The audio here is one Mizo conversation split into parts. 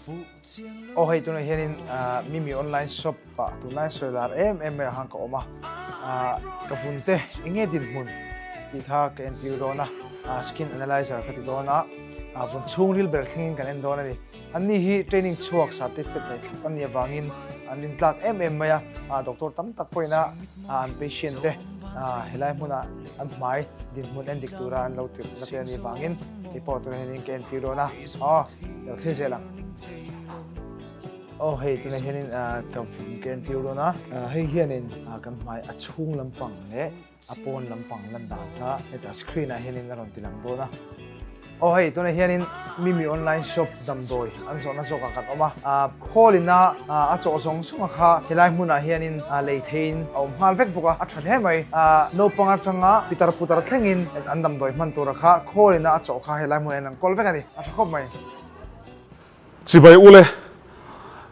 Aw hei tunah hianin Mimi online shop ah tunlai sawi lar em em mai ah khan ka awm a, ka vun te eng nge dinhmun tih kha ka entir dawn a, skin analyzer ka ti dawn a, vun chhungril ber thlengin kan en dawn a ni. Anni hi training chhuak certificate nei thlap an nih avangin an rintlak em em mai a, doctor tam tak pawhin a an patient te helai hmunah an hmai dinhmun en dik tura an lo tirh na te a nih avangin kei pawh tunah hianin ka entir dawn a, aw lo thlir zel ang. Aw hei tunah hianin ka ka entir dawn a, hei hianin kan hmai a chhung lampang leh a pawn lampang lan dan kha hetah screen ah hianin a rawn ti lang dawn a. Aw hei tunah hianin Mimi online shop damdawi an zawhna zawkah kan awm a, khawl ina a chawh zawng zawng a kha helai hmunah hianin lei theiin a awm nghal vek bawk a, a tha hle mai. Naupang atanga pitar putar thlengin an damdawi hman tura kha khawl ina a chawh kha helai hmunah hian an kawl vek a ni, a tha khawp mai. Chibai ule,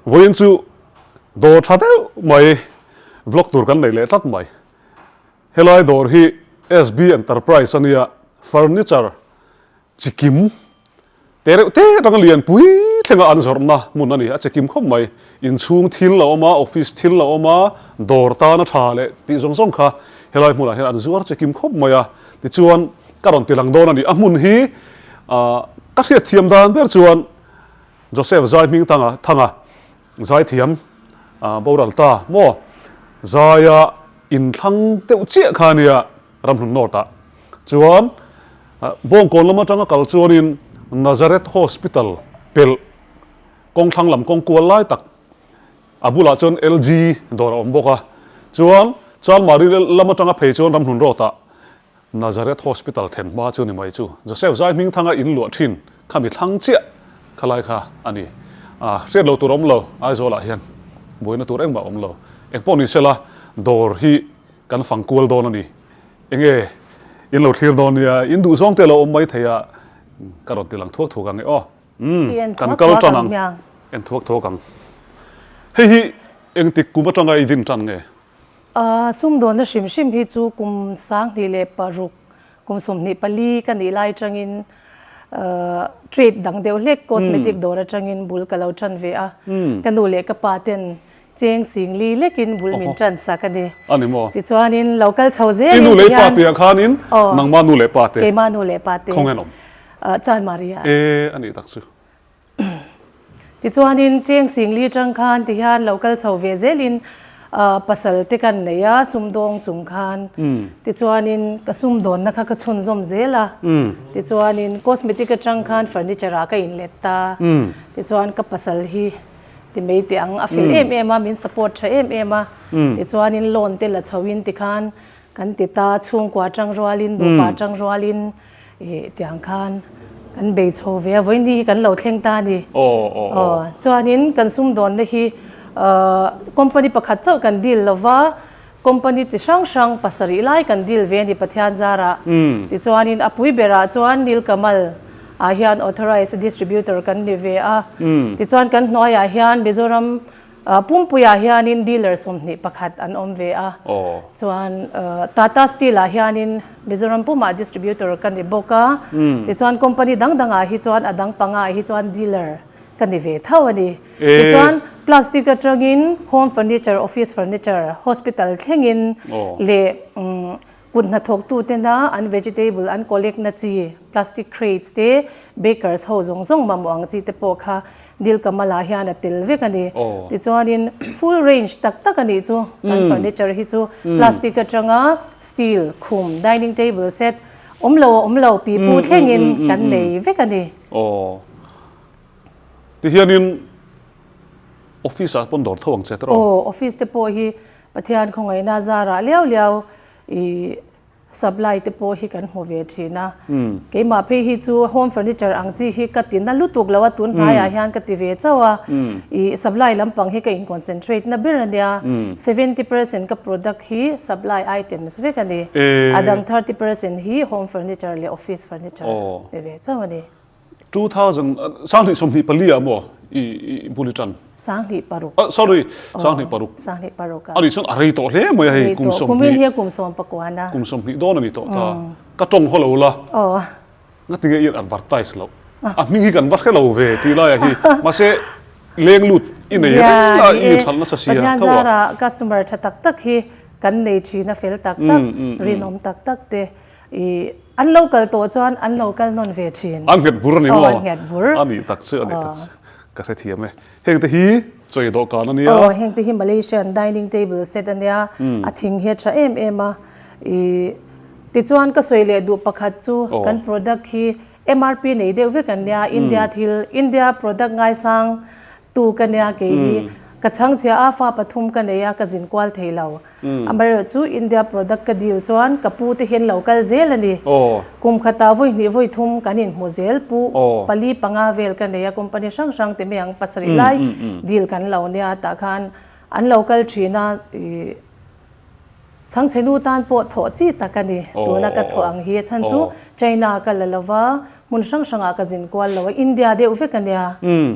vawiin chu dawr tha deuh mai vlog tur kan nei leh tlat mai. Helai dawr hi SB Enterprise a nia, furniture chi kim te reuh te atanga lian pui thlenga an zawrhna hmun a ni, a chi kim khawp mai. Inchhung thil a awm a, office thil a awm a, dawr tana tha leh tih zawng zawng kha helai hmunah hian an zuar chi kim khawp mai a. Tichuan ka rawn ti lang dawn a ni, a hmun hi ka hriatthiam dan ber chuan Joseph Zai hming tanga thanga Zaithiam boral ta maw? Zaia inthlang deuh chiah kha ania Ramhlun North ah chuan Bawngkawn lam atanga kal chuanin Nazareth Hospital pelh kawngthlang lam kawng kual lai tak a bulah chuan LG dawr a awm bawk a, chuan Chalmari lam atanga phei chuan Ramhlun Road ah Nazareth Hospital then hma chu ni mai chu Joseph Zai hmingthanga in luah thin kha mi thlang chiah kha lai kha a ni. A hriat lo tur awm lo, Aizawlah hian buaina tur engmah awm lo. Engpawh ni sela dawr hi kan fang kual dawn a ni. Enge in lo thlir dawn nia, in duh zawng te a lo awm mai thei a, ka rawn ti lang thuak thuak ang e aw. Umm, kan kal tan ang, en thuak thuak ang. Hei hi engtik kum atanga i din tan nge? Sumdawnna hrim hrim hi chu kum 2006, kum 24 ka nih lai atangin trade dang deuh hlek cosmetic dawr atangin bul ka lo tan ve a. Ka nu leh ka pa ten cheng singli lekin bul min tan sak a ni. A ni maw? Tichuanin lo kal chho zelin I nu leh pa tih ah khanin nangma nu leh pa te? Keima nu leh pa te. Khawngaih an awm? Chanmari ah. E a nih tak chu. Tichuanin cheng singli atang khan tihian lo kal chho ve zelin pasal te kan nei a sumdawng chung khan tichuanin ka sumdawnna kha ka chhunzawm zel a tichuanin cosmetic atang khan furniture ah ka inlet ta tichuan ka pasal hi ti mai teh ang a fel em em a min support tha em em a tichuanin loan te la chho in tikhan Kan ti ta, chhungkua atang rualin, nupa atang rualin ih tiang khan kan bei chho ve a, vawiin hi kan lo thleng ta a ni. Aw, chuanin kan sumdawnna hi company pakhat chauh kan deal lo va, company chi hrang hrang pasarih lai kan deal ve a ni Pathian zarah. Tichuanin a pui berah chuan Nilkamal ah hian authorised distributor kan ni ve a, tichuan kan hnuaiah hian Mizoram Pumpuiah hianin dealer 21 an awm ve a, chuan Tata Steel ah hianin Mizoram pumah distributor ka ni bawk a, tichuan company dang dangah hi chuan a dang panga ah hi chuan dealer ka ni ve tho a ni. Tichuan plastic atangin home furniture, office furniture, hospital thlengin leh Kut hnathawktu tena an vegetable an collect na chi plastic crates te, bakers ho zawng zawng mamawh ang chi te pawh kha Nilkamal ah hian a tel vek a ni. Tichuanin full range tak tak a nih chu kan furniture hi chu plastic atanga steel, khum, dining table set awm lo a awm lo pipu thlengin kan nei vek a ni. Aw. Tihianin office ah pawn dawr tho ang che tiraw? Aw, office te pawh hi Pathian khawngaihna zarah liau liau i supply te pawh hi kan hmu ve thin a. Keimah phei hi chu home furniture ang chi hi ka ti na lutuk lo a, tun hnaiah hian ka ti ve chauh a. I supply lampang hi ka in concentrate na ber a nia. 70% ka product hi supply items vek a ni. A dang 30% hi home furniture leh office furniture ni ve chauh a ni. 2024 ah maw i bul i tan? 2006. Ah sorry, 2006. 2006 ah. Ani chuan a rei tawh hle mai a hei kum 20. Kumin hi kum 19 a. Kum 20 dawn a ni tawh ta. Ka tawng haw lo la. Aw. Ngatinge i advertise loh? A hming hi kan va hre lo ve tih lai ah hi. Mahse. Leng lut i nei reng a, i inhralh nasa sia tho a. Pathian zara customer tha tak tak hi kan nei thin a, fel tak tak, rinawm tak tak te i an lo kal tawh chuan an lo kal nawn ve thin. An nghet bur a ni maw? Aw, an nghet bur. A nih tak chu, a nih tak chu. Ka hrethiam e. Heng te hi chawi dawhkan a nia. Aw, heng te hi Malaysian dining table set a nia, a thing hi a tha em em a. I tichuan ka sawi leh duh pakhat chu kan product hi MRP nei deuh vek an nia, India thil, India product ngaisang tu ka nia kei hi. Ka chhangchhia a, fa pathum ka nei a, ka zin kual thei lo. Amaherawh chu India product ka deal chuan ka pu te hian lo kal zel a ni. Kum khatah vawi hnih vawi thum kan inhmu zel, pu pali panga vel ka nei a, company hrang hrang te mai ang pasarih lai deal kan lo nia tah khan an lo kal thin a, ih. Chhangchhe nu tan pawh thawh chi tak a ni. Tuna ka thawh ang hi a chhan chu China ka la lo va, hmun hrang hrangah ka zin kual lo a, India deuh vek a nia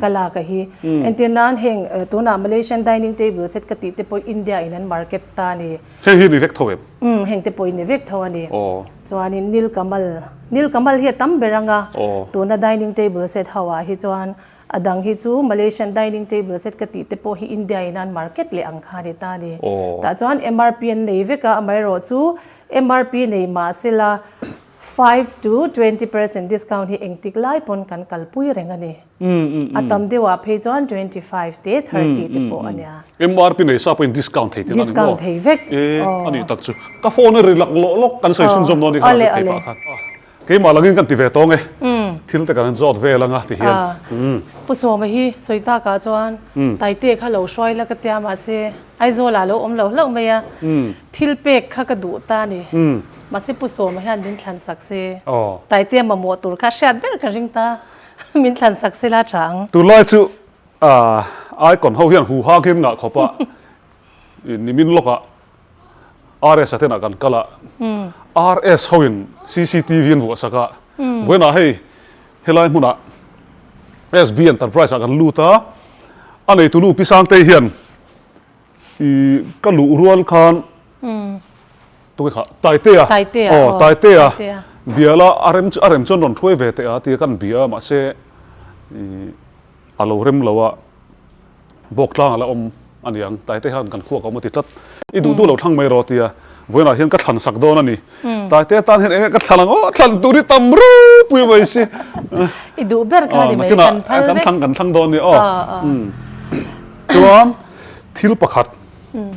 ka lak a hi. Entir nan heng tunah Malaysian dining table set ka tih te pawh India in an market ta a ni. Heng hi ni vek tho em? Umm heng te pawh i ni vek tho a ni. Chuanin Nilkamal, Nilkamal hi a tam ber ang a, tuna dining table set ho ah hi chuan A dang hi chu Malaysian dining table set ka tih te pawh hi India in an market leh ang kha a ni ta a ni. Tah chuan MRP an nei vek a, amaherawh chu MRP nei mah sela 5 to 20 percent discount hi engtik lai pawn kan kalpui reng a ni. A tam deuhah phei chuan 25 te 30 te pawh a nia. MRP nei sa pawhin discount thei tihna a ni maw? Discount thei vek. E, a nih tak chu. Ka phone a ri lak lawh lawk kan sawi chhunzawm dawn ni kha thei pah khan. Keimah langin kan ti ve tawng e, thil te kan zawt vel anga ti hian. Pu Sawma hi sawi takah chuan Taite kha lo hruai la ka tia mahse Aizawlah lo awm lo hlauh mai a, thil pek kha ka duh ta a ni. Mahse Pu Sawma hian min thlan sak se, Taite mamawh tur kha hriat ber ka ring ta, min thlan sak se la tha ang. Tunlai chu Icon ho hian huhang hian ngah khawp a, nimin lawkah RS a tenah kan kal a, RS hoin cctv an vuah sak a, vawiinah hei helai hmunah SB Enterprise ah kan lut a, a neitu nu Pi Sangtei hian i ka luh rual khan tunge kha Taitea aw Taitea biala a rem a rem chuan rawn hruai ve teh a tia kan bia a mahse i a lo rem lo a. Bawk tlang a la awm a ni ang, Taite hian kan khuak a awm a ti tlat. I duh duh lo thlang mai rawh tia vawiinah hian ka thlan sak dawn a ni. Taite atan hian eng nge ka thlan ang aw, thlan tur hi tam ropui mai si. I duh ber kha ni mai, kan phal vek. Kan thlang kan thlang dawn a ni aw. Chuan thil pakhat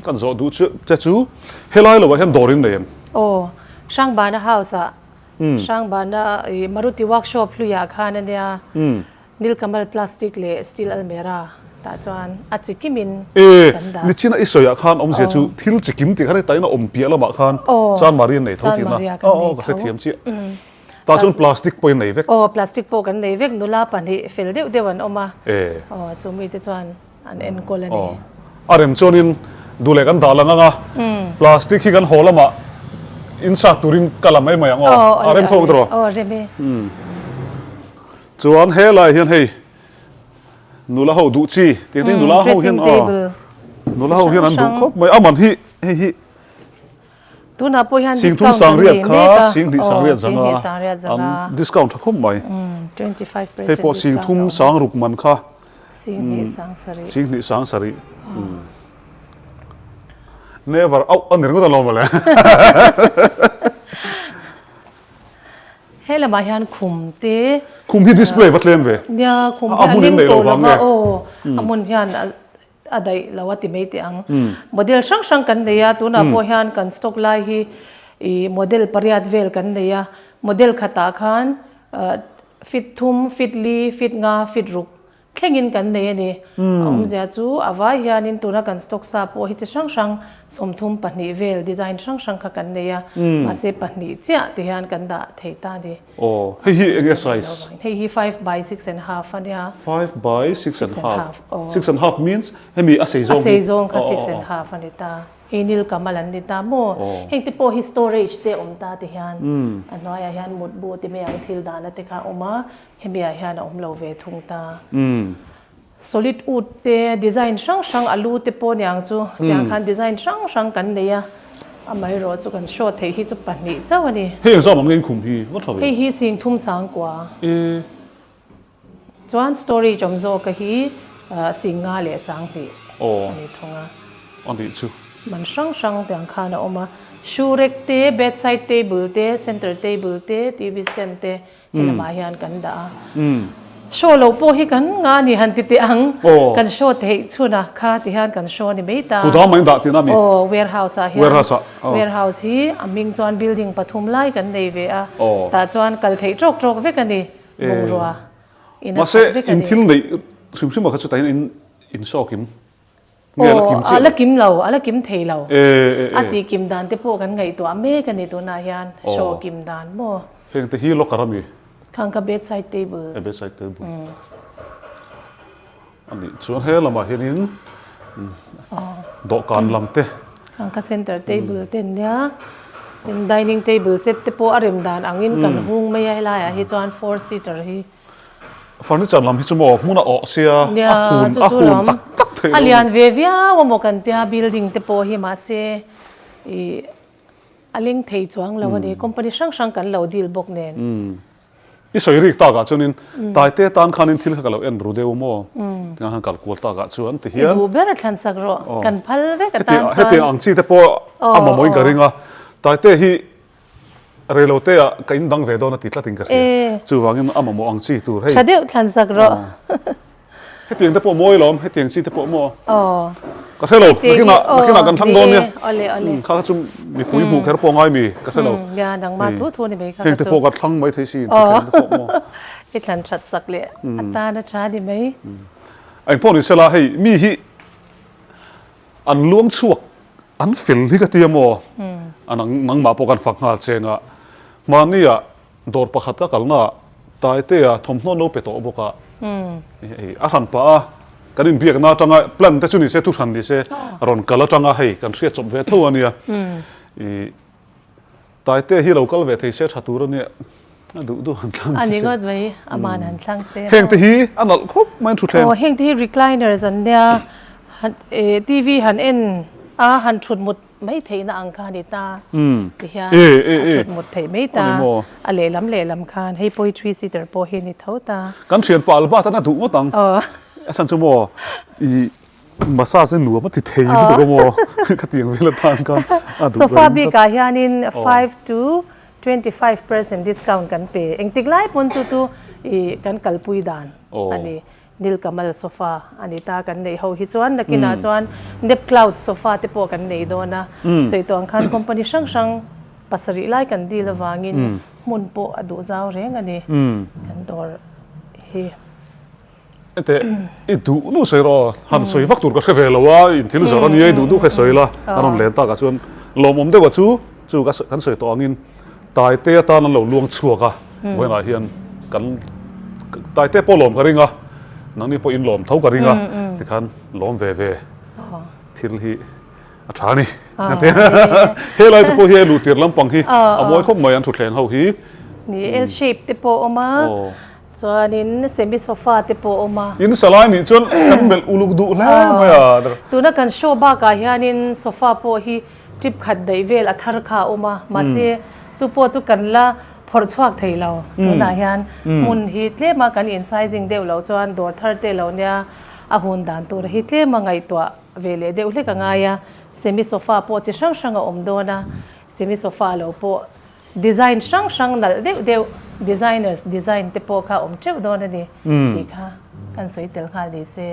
kan zawh duh che chu helai lovah hian dawr in nei em? Aw, Hrangbana house ah, Hrangbana Maruti workshop hluiah khan a nia. Nilkamal plastic leh steel almera tah chuan a chikim in kan dah. E, nichina i sawiah khan awmzia chu thil chikim tih khan heta in a awm piah lamah khan Chanmari an nei tho tihna. Aw aw ka hrethiam chiah. Tah chuan plastic pawh in nei vek. Aw plastic pawh kan nei vek nula pahnih fel deuh deuh an awm a. Aw chu mite chuan an enkawl a ni. A rem chuanin duh leh kan dah lang ang a, plastic hi kan haw lamah in sat turin ka la mai mai ang aw. A rem tho ang tawh. Aw rem e. Chuan helai hian hei nula ho duh chi tih te nula ho hian aw nula ho hian an duh khawp mai a man hi hei hi tunah pawh hian discount kan nei mek a singhnih sangriat zanga an discount tha khawp mai 25% hei pawh singthum sangruk man kha singhnih sangsarih singhnih sangsarih never out a ni ringawt alawm mawle. He lamah hian khum te. Khum hi display va tlem ve. Nia khum hi a ling tawh lo va aw a hmun hian a daih lo a ti mai teh ang. Model hrang hrang kan nei a tunah pawh hian kan stock lai hi ih model pariat vel kan nei a model khatah khan fit thum fit li fit nga fit ruk Thlengin kan nei a ni. A awmzia chu a vai hianin tuna kan stock sa pawh hi chi hrang hrang 32 vel design hrang hrang kha kan nei a, mahse pahnih chiah ti hian kan dah thei ta a ni. Aw, hei hi enge size? Hei hi five by six and half a nia. Five by six and half. Six and half means hemi a sei zawng hi? A sei zawng kha six and half a ni ta. Hei nilkamal an ni ta maw? Heng te pawh hi storage te awm ta ti hian a hnuaiah hian mutbu ti mai ang thil dahna te kha a awm a. Hemi ah hian a awm lo ve thung ta. Solid wood te design hrang hrang alu te pawh niang chu tiang khan design hrang hrang kan nei a, amaherawh chu kan show theih hi chu pahnih chauh a ni. Hei engzam ang nge in khum hi va tha ve. Hei hi sing thum sangkua. Chuan storage awm zawk a hi. Singa leh Sanghnih a ni thung a. A nih chu. Man hrang hrang te ang khan a awm a. Shoe rack te, bedside table te, center table te, TV stand te he lamah hian kan dah a. Show lo pawh hi kan nga a ni han ti teh ang. Kan show theih chhun a kha ti hian kan show a ni mai ta. Kudam a indah tihna a mi? Aw, warehouse ah hian. Warehouse ah. Warehouse hi a hming chuan building pathum lai kan nei ve a. Tah chuan kal theih tawk tawk vek a ni bungrua. Mahse in thil neih hrim hrim ah kha chutah hian in insawk in nge a la kim chiah? A la kim lo, a la kim thei lo. A tih kim dan te pawh kan ngaihtuah mek a ni tunah hian show kim dan maw? Heng te hi locker a mi? Khang kha bedside table. E bedside table. A nih chuan he lamah hianin dawhkan lam te. Khang kha center table te an nia. Tin dining table set te pawh a rem dan angin kan hung mai a helaiah hi chuan four seater hi. Furniture lam hi chu maw hmun a awh sia a hun a hun tak tak theih lo. A lian ve viau a maw kan tia building te pawh hi mahse ih a leng thei chuang lo a ni. Company hrang hrang kan lo deal bawk nen. I sawi rik takah chuanin Taite tan khanin thil kha ka lo en ru deuh maw? Tinga khan kal kual takah chuan ti hian. I duh ber a thlan sak rawh. Kan phal vek a tan chuan. Hetiang ang chi te pawh a mamawhin ka ring a. Taite hi reilote ah ka in dang ve dawn a ti tlatin ka hria. Chuvangin a mamawh ang chi tur hei. Tha deuh thlan sak rawh. Hetiang te pawh mawi lawm, hetiang chi te pawh maw? Aw. Ka hre lo, nakinah, nakinah kan thlang dawn nia. Awle, awle. Kha kha chu mipui hmuh kher pawh ngai mi, ka hre lo. Nia, nangmah thu thu ni mai kha kha chu. Heng te pawh ka thlang mai thei si, thuthleng te pawh maw? I thlan that sak leh a tan a tha ni mai. Eng pawh ni sela, hei mi hi an luang chhuak, an fel hi ka tia maw? A nangmah pawh kan fak nghal cheng a, mahnia Dawr pakhat ka kalna ah Taitea thawmhnaw no pe tawh bawk a, hei a hran pah a, kan inbiakna atanga plan te chu ni se thu hran ni se rawn kal atanga hei kan hriat chawp ve tho a nia. I Taitea hi lo kal ve thei se tha tur a nia, a duh duh han thlang se. A ni ngawt mai, aman han thlang se. Heng te hi a nalh khawp mai an thutthleng. Aw heng te hi recliners an nia, TV han en a han thut mut Mai theihna ang kha a ni ta ti hian a thut mut theih mai ta, a lehlam lehlam khan hei poetry sitter pawh hi a ni tho ta. Kan thianpa Albert an a duh ngawt ang, a chhan chu maw i massage hi nuam a ti thei lutuk a maw khatiang vel atan khan a duh. Sofa bikah hianin 5 to 25 percent discount kan pe, engtik lai pawn chu chu i kan kalpui dan a ni. Nilkamal sofa a ni ta kan neih ho hi chuan nakinah chuan Nep Cloud sofa te pawh kan nei dawn a, sawi tawh ang khan company hrang hrang pasarih lai kan deal avangin hmun pawh a duh zau reng a ni kan dawr hi. Hete i duh duh sawi rawh, han sawi vak tur ka hre ve lo a, in thil zawrh a nia i duh duh kha sawi la, a rawn len takah chuan lawmawm deuh a chu chu kan sawi tawh angin Taite atan an lo luang chhuak a, vawiinah hian kan Taite pawh lawm ka ring a, nangni pawh in lawm tho ka ring a, tikhan lawm ve ve thil hi a tha a ni. Helai te pawh hi a luh tir lampang hi a mawi khawp mai an thutthleng ho hi. Ni L shape te pawh a awm a, chuanin semi sofa te pawh a awm a. In salai nih chuan kan melh uluk duh hle mai a. Tuna kan show bakah hianin sofa pawh hi Trip khat daih vel a thar kha a awm a, mahse chu pawh chu kan la phawrh chhuak thei lo. Tunah hian hmun hi tlema kan in sizing deuh loh chuan dawr thar te lo nia a hun dan tur hi tlema ngaihtuah ve leh deuh hlek a ngai a. Semi sofa pawh chi hrang hrang a awm dawn a, semi sofa lo pawh Design hrang hrang nalh deuh deuh, designers design te pawh kha awm teuh dawn a ni tih kha kan sawi tel nghal ni se.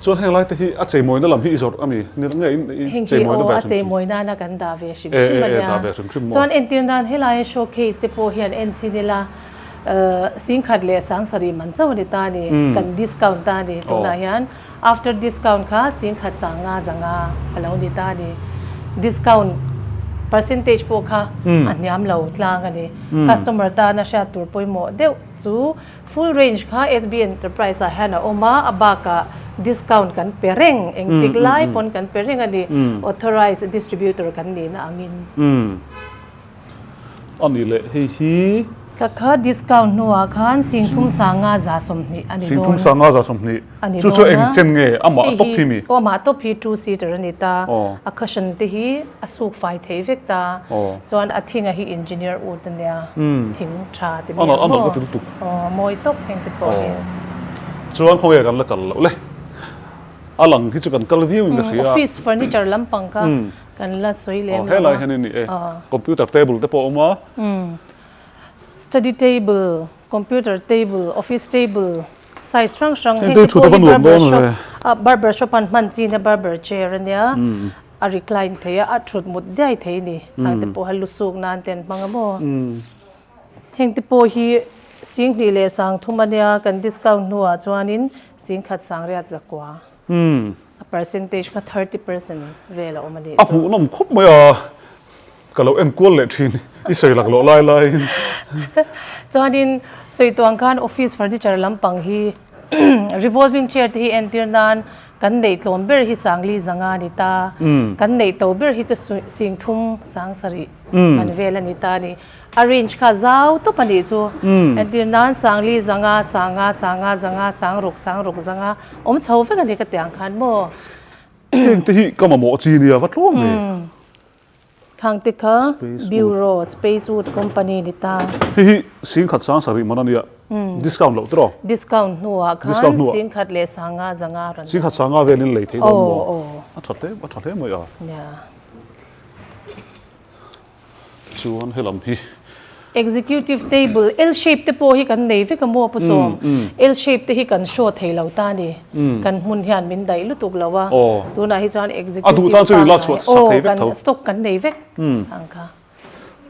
Chuan heng lai te hi a cheimawina lam hi i zawrh a mi? Ni nge i cheimawina ve hrim hrim? Heng hi aw a cheimawi nana kan dah ve hrim hrim a nia. Chuan entir nan helaia showcase te pawh hian en chin ila Singkhat leh Sangsarih man chauh a ni ta a ni, kan discount ta a ni tunah hian. After discount kha 10,000 sanga zanga a lo ni ta a ni. Discount percentage pawh kha a hniam lo tlang a ni. Customer tana hriat tur pawimawh deuh chu full range kha SB Enterprise ah hian a awm a, a bakah discount kan pe reng, engtik lai pawn kan pe reng a ni, authorized distributor kan nihna angin. A nih leh hei hi. Ka kha discount hnuah khan 32 20 a ni dawn. 32 20. A ni Chu dawn chu a. eng chen nge amah Hei top hi hi mi? aw amah top hi two seater a ni ta. Aw. A cushion te hi a suk fai thei vek ta. Aw. Chuan a thinga hi engineer wood a nia. Thing tha ti A mai nalh ang a nalh maw? ka ti lutuk. Aw mawi tawp heng te pawh hi. Aw. Chuan khawnge kan la kal loh le. A lang hi chu kan kal viau in ka hria. Office furniture lampang kha kan la sawi lem lo a. Helai hian in ni e. Computer table te pawh a awm a. Study table, computer table, office table size hrang hrang heng te pawh hi barber shop barber shop an hman chin a barber chair a nia a recline thei a a thut mut diai thei a ni hang te pawh a lu suk nan te an hmang a maw heng te pawh hi singhnih leh sang thum a nia kan discount hnuah chuanin singkhat sangriat zakua a percentage kha 30% vel a awm a nih chu. A hmuhnawm khawp mai a. Ka lo en kual leh thin i sawi lak loh lai laiin. Chuanin sawi tuang khan office furniture lampang hi revolving chair te hi entir nan kan neih tlawm ber hi Sangli zanga a ni ta, kan neih to ber hi chu Singthum Sangsarih man vel a ni ta a ni. A range kha zau tawp a nih chu. Entir nan Sangli zanga, Sanga, Sanga, zanga, Sangruk, Sangruk, zanga awm chho vek a ni ka tiang khan maw. Heng te hi ka mamawh chi nia va tlawm ve. Khangte kha Bureau Space Wood Company ni ta. Hei hi singkhat sang sarih man a nia. Discount loh tiraw? Discount hnuah khan singkhat leh sanga zanga rawn. Singkhat sanga velin lei theih dawn maw? A tha hle a tha hle mai a. Chuan helam hi. Executive table L shape te pawh hi kan nei vek a maw Pu Sawm? L shape te hi kan show thei lo ta ni. Kan hmun hian min daih lutuk lo a. Tunah hi chuan executive pangngai aw kan stock kan nei vek ang kha.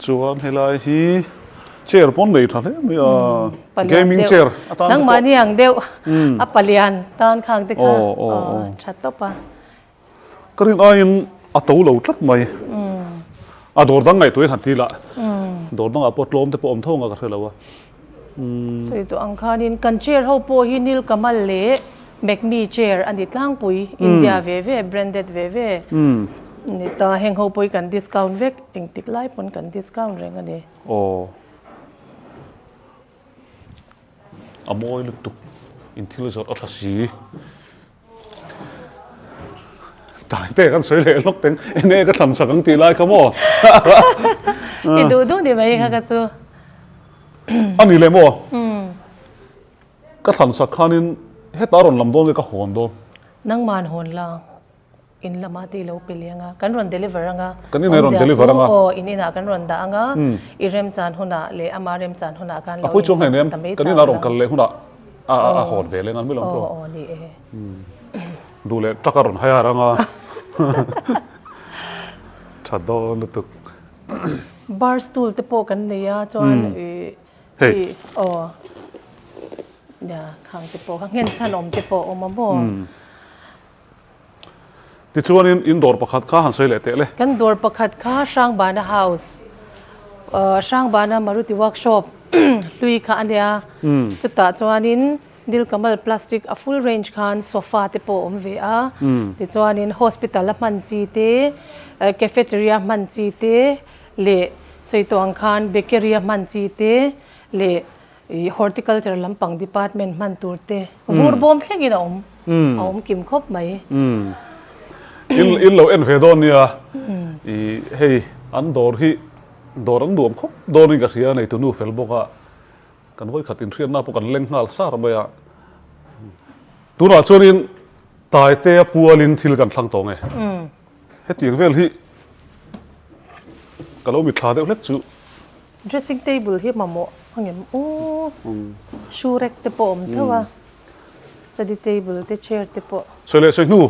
Chuan helai hi chair pawn nei tha hle mai a. Gaming chair atan te pawh. Nangmahni ang deuh a palian tan khang te kha tha tawp a. Ka rin aiin a to lo tlat mai. A dawr dang ngaihtuah in han ti lah. Dawr dangah pawh tlawm te pawh awm tho anga ka hre lo a. Sawi tawh ang khanin kan chair ho pawh hi Nilkamal leh Mcme chair a ni tlangpui. India ve ve, branded ve ve ni ta. Heng ho pawh hi kan discount vek, engtik lai pawn kan discount reng a ni. Aw. A mawi lutuk, in thil zawrh a tha si. Tlai te kan sawi leh lawk teng enge ka thlan sak ang tih lai kha maw. I duh duh ni mai kha ka chu. A ni leh maw? Ka thlan sak khanin heta rawn lam dawn nge ka hawn dawn? Nangman hawn la. In lamah te i lo pe leng a, kan rawn deliver anga, Kan inah i rawn deliver anga. Aw, in inah kan rawn dah anga, i remchan hunah leh ama remchan hunah khan lo in hman ta mai ta. Kan inah rawn kal leh hunah a hawn ve leng a ni lo maw? Aw, aw ni e. Duh leh truck a rawn hire anga. Tha dawn lutuk. Bar stool te pawh kan nei a, chuan i Hei. Aw. Nia, khang te pawh kha nghenchhan awm te pawh a awm a maw? Tichuanin in dawr pakhat kha han sawi leh teh le. Kan dawr pakhat kha Hrangbana House, Hrangbana Maruti Workshop hlui kha a nia. Chutah chuanin Nilkamal Plastic a full range khan sofa te pawh a awm ve a. Tichuanin hospital a hman chi te, cafeteria hman chi te leh sawi tawh ang khan bakery a hman chi te leh Ih horticulture lampang department hman tur te vur bawm thlengin a awm a awm kim khawp mai. In in lo en ve dawn nia ih hei an dawr hi dawr an nuam khawp dawnin ka hria nei tunu fel bawk a kan vawikhat inhriatna pawh kan leng nghal sar mai a tunah chuanin Taitea pualin thil kan thlang tawng e hetiang vel hi ka lo mitthla deuh hlek chu. Dressing table hi mamawh a ngem aw. Shoe rack te pawh awm theuh a. Study table te chair te pawh. Sawi leh sawi hnu.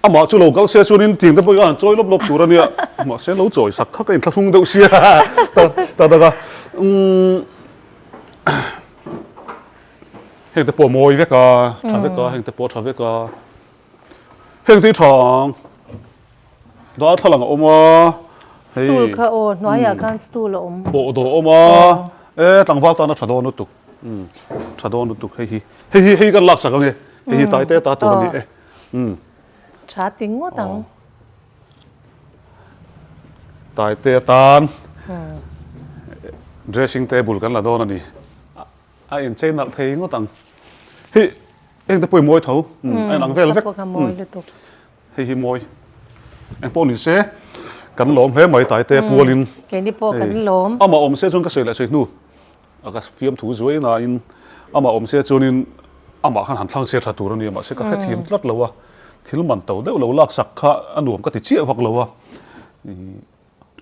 Amah chu lo kal se chuanin tiang te pawh hi a han chawi lawp lawp tur a nia. Mahse lo chawi sak kha ka inthlahrung deuh sia ta tak a. Heng te pawh a mawi vek a, tha vek a, heng te pawh a tha vek a. Heng te hi tha ang. Darthlalang a awm a, hei. Stool kha aw, hnuaiah khan stool a awm. Pawh dawh a awm a, e tlangval tan a tha dawn lutuk, umm tha dawn lutuk hei hi, hei hi hei kan lak sak ange, hei hi tai te ta tur a ni e, umm. Tha ti ngawt ang. Tai te atan dressing table kan la dawn a ni. A inchei nalh thei ngawt ang. Hei eng te pawh i mawi tho, a inang vel vek. Hei hi mawi. Eng pawh ni se, kan lawm hle mai Taite pualin. Keini pawh kan lawm. Amah awm se chuan ka sawi leh sawi hnu a ka fiamthu zuai nain amah awm se chuanin. Amah khan han thlang se tha tur a nia mahse ka hrethiam tlat lo a, thil man to deuh lo laksak kha a nuam ka ti chiah vak lo a,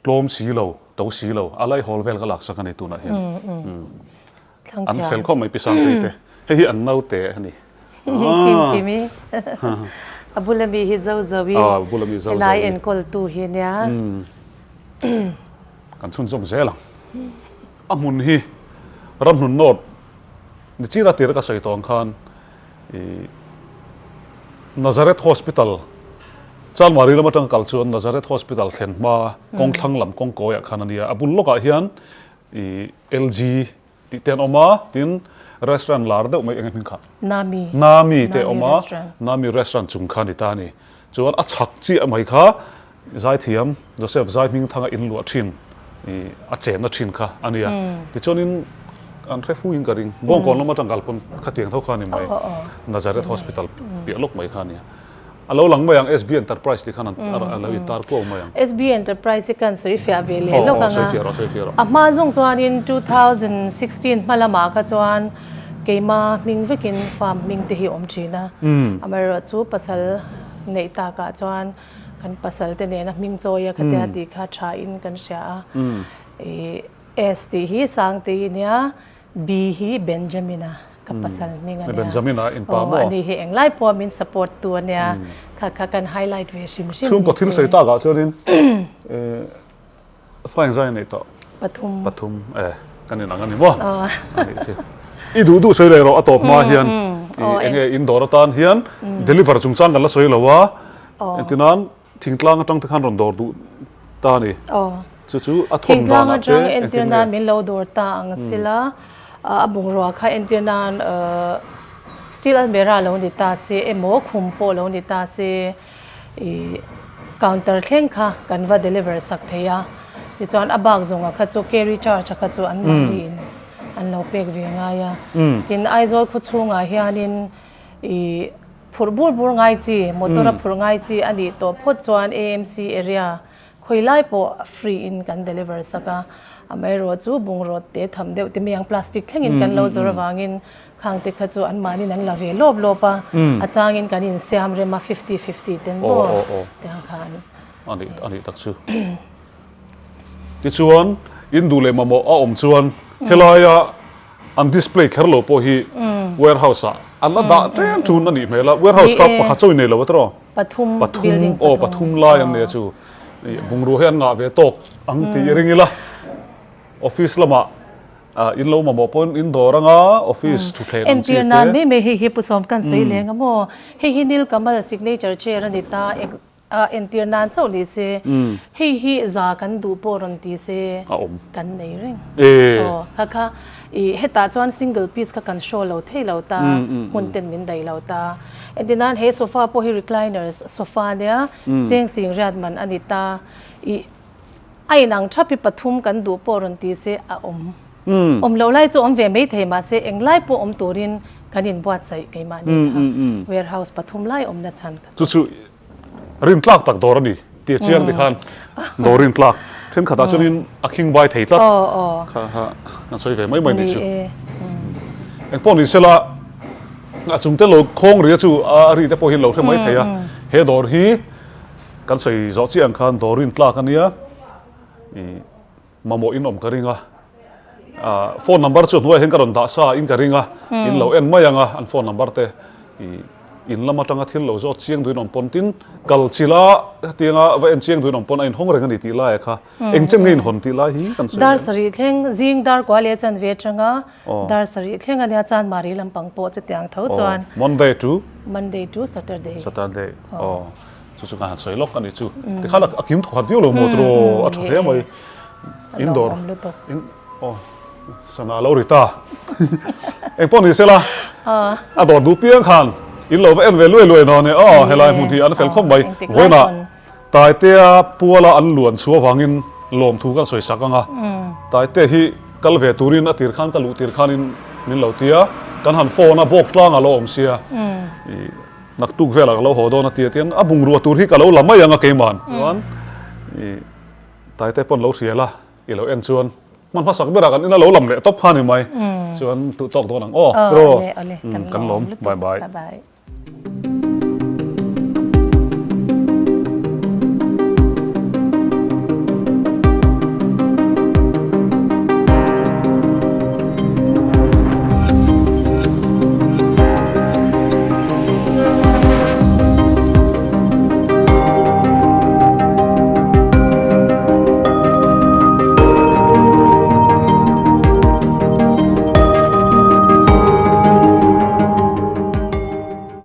tlawm si lo, to si lo, a laihawl vel ka laksak a ni tunah hian. An fel khawp mai Pi Sangtei te, hei hi an naute a ni. Kim Kimi, a bula mi hi Zo Zo i, helai enkawltu hi nia. Kan chhunzawm zel ang. A hmun hi Ramhlun North Ni chira tir ka sawi tawng khan i Nazareth Hospital Chanmari lam atanga kal chuan Nazareth Hospital thlen hma kawng thlang lam kawng kawiah khan a nia. A bul lawkah hian i LG tih te an awm a, tin restaurant lar deuh mai eng hming kha? Nami. Nami te awm a, Nami restaurant chung kha a ni ta a ni. Chuan a chhak chiah mai kha Zaithiam Joseph Zaihmingthanga in luah thin i a chenna thin kha a nia. Tichuanin an hre fuin ka ring. Bawngkawn lam atang kal pawn khatiang tho kha a ni mai. Nazareth Hospital piah lawk mai kha a nia. A lo lang mai ang SB Enterprise tih khan a lo intar kuau mai ang. SB Enterprise hi kan sawi fiah ve leh lawk ang a. A hma zawng chuanin 2016 hma lamah kha chuan keima hming vekin farm hming te hi a awm thin a. Amaherawhchu pasal neih takah chuan Kan pasal te nena hming chawi a khatia tih kha tha in kan hria a. I S tih hi Sangtei a nia, B hi Benjamin a, ka pasal hming a nia. Benjamin a in pa maw? Aw, ani hi englai pawh min support tu a nia, kha kha kan highlight ve hrim hrim ni se. Chhungkaw thil sawi takah chuanin Fine zai nei tawh. Pathum. Pathum e kan inang a ni maw? A nih chu. I duh duh sawi leh rawh a tawp hma hian i enge in dawr atan hian deliver chungchang kan la sawi lo a, engtinan thingtlang atang te khan rawn dawr duh ta a ni. Chu chu a thawn danah te Thingtlang atang entir nan min lo dawr ta ang sila a bungrua kha entir nan steel almirah lo ni ta se emaw khum pawh lo ni ta se. I counter thleng kha kan va deliver sak thei a, tichuan a bak zawnga kha chu carry charge a kha chu an mahni in an lo pek ve ngai a. Tin Aizawl khaw chhungah hianin i phurh bur bur ngai chi, motor a phurh ngai chi a nih tawh phawt chuan AMC area khawi lai pawh free in kan deliver sak a, amaherawh chu bungraw te tham deuh te mai ang plastic thlengin kan lo zawrh avangin Khang te kha chu an mahnin an la ve lawp lawp a, a changin kan insiam rem a fifty fifty ten maw tiang khan. A nih a nih tak chu. Tichuan in duh leh mamawh a awm chuan helaia an display kher lo pawh hi warehouse ah an la dah ṭen ṭun a nih hmel a, warehouse kha pakhat chauh in nei lo a tiraw? Pathum building pathum. Aw pathum lai an nei a chu. Bungrua hi an ngah ve tawk ang tih i ring ila office lamah In lo mamawh pawhin in dawr anga office thutthleng ang chi te. Entir nan mai mai hei hi Pu Sawm kan sawi leng a maw? Hei hi Nil Kamal signature chair a ni ta entir nan chauh ni se hei hi za kan duh pawh rawn ti se kan nei reng. Aw kha kha i hetah chuan single piece kha kan show lo thei lo ta hmun ten min daih lo ta. Entir nan he sofa pawh hi recliners sofa nia cheng sing riat man a ni ta i A inang thap hi pathum kan duh pawh rawn ti se a awm. Awm loh lai chu awm ve mai thei mahse englai pawh awm turin kan inbuatsaih keimahni kha warehouse pathum lai awmna chhan kha chu. Chu chu rintlak tak dawr a ni tih a chiang tikhan dawr rintlak thenkhatah chuanin a khing bai thei tlat kha kha kan sawi ve mai mai nih chu. Engpawh ni sela a chungte lo khawng ria chu a ri te pawh hi an lo hre mai thei a, he dawr hi Kan sawi zawh chiah ang khan dawr rin tlak a nia, i mamawh in awm ka ring a, phone number chu hnuaiah hian ka rawn dah sa in ka ring a, in lo en mai ang a, an phone number te i in lam atanga thil lo zawt chiang duhin awm pawn tin kal chila hetianga va en chiang duhin awm pawn a inhawng reng a ni tih laia kha eng chen nge inhawn tih lai hi kan sawi Dar sarih thleng zing dar kua leh chanve atanga dar sarih thleng a nia Chanmari lampang pawh chutiang tho chuan Monday to Monday to Saturday Saturday aw. Chu chu ka han sawi lawk a nih chu. Tikhan a kim thawkhat viau lo maw tiraw a tha hle mai. In dawr in aw sana a lo ri ta. Eng pawh ni sela a dawr duh piang khan in lo va en ve luai luai dawn e aw helai hmun hi an fel khawp mai. Vawiinah Taitea puala an luan chhuah avangin lawmthu kan sawi sak ang a. Taitea hi kal ve turin a tir khan ka luh tir khanin min lo ti a, kan han phone a bawk tlang a lo awm sia. Naktuk velah ka lo haw dawn a ti a tian a bungrua tur hi ka lo la mai ang a keiman chuan i Taite pawn lo hrial a i lo en chuan hman hmasak berah kan ina lo lam leh tawp kha ni mai. Chuan duh tawk dawn ang aw. Awle awle kan lawm. Bye bye. Bye bye.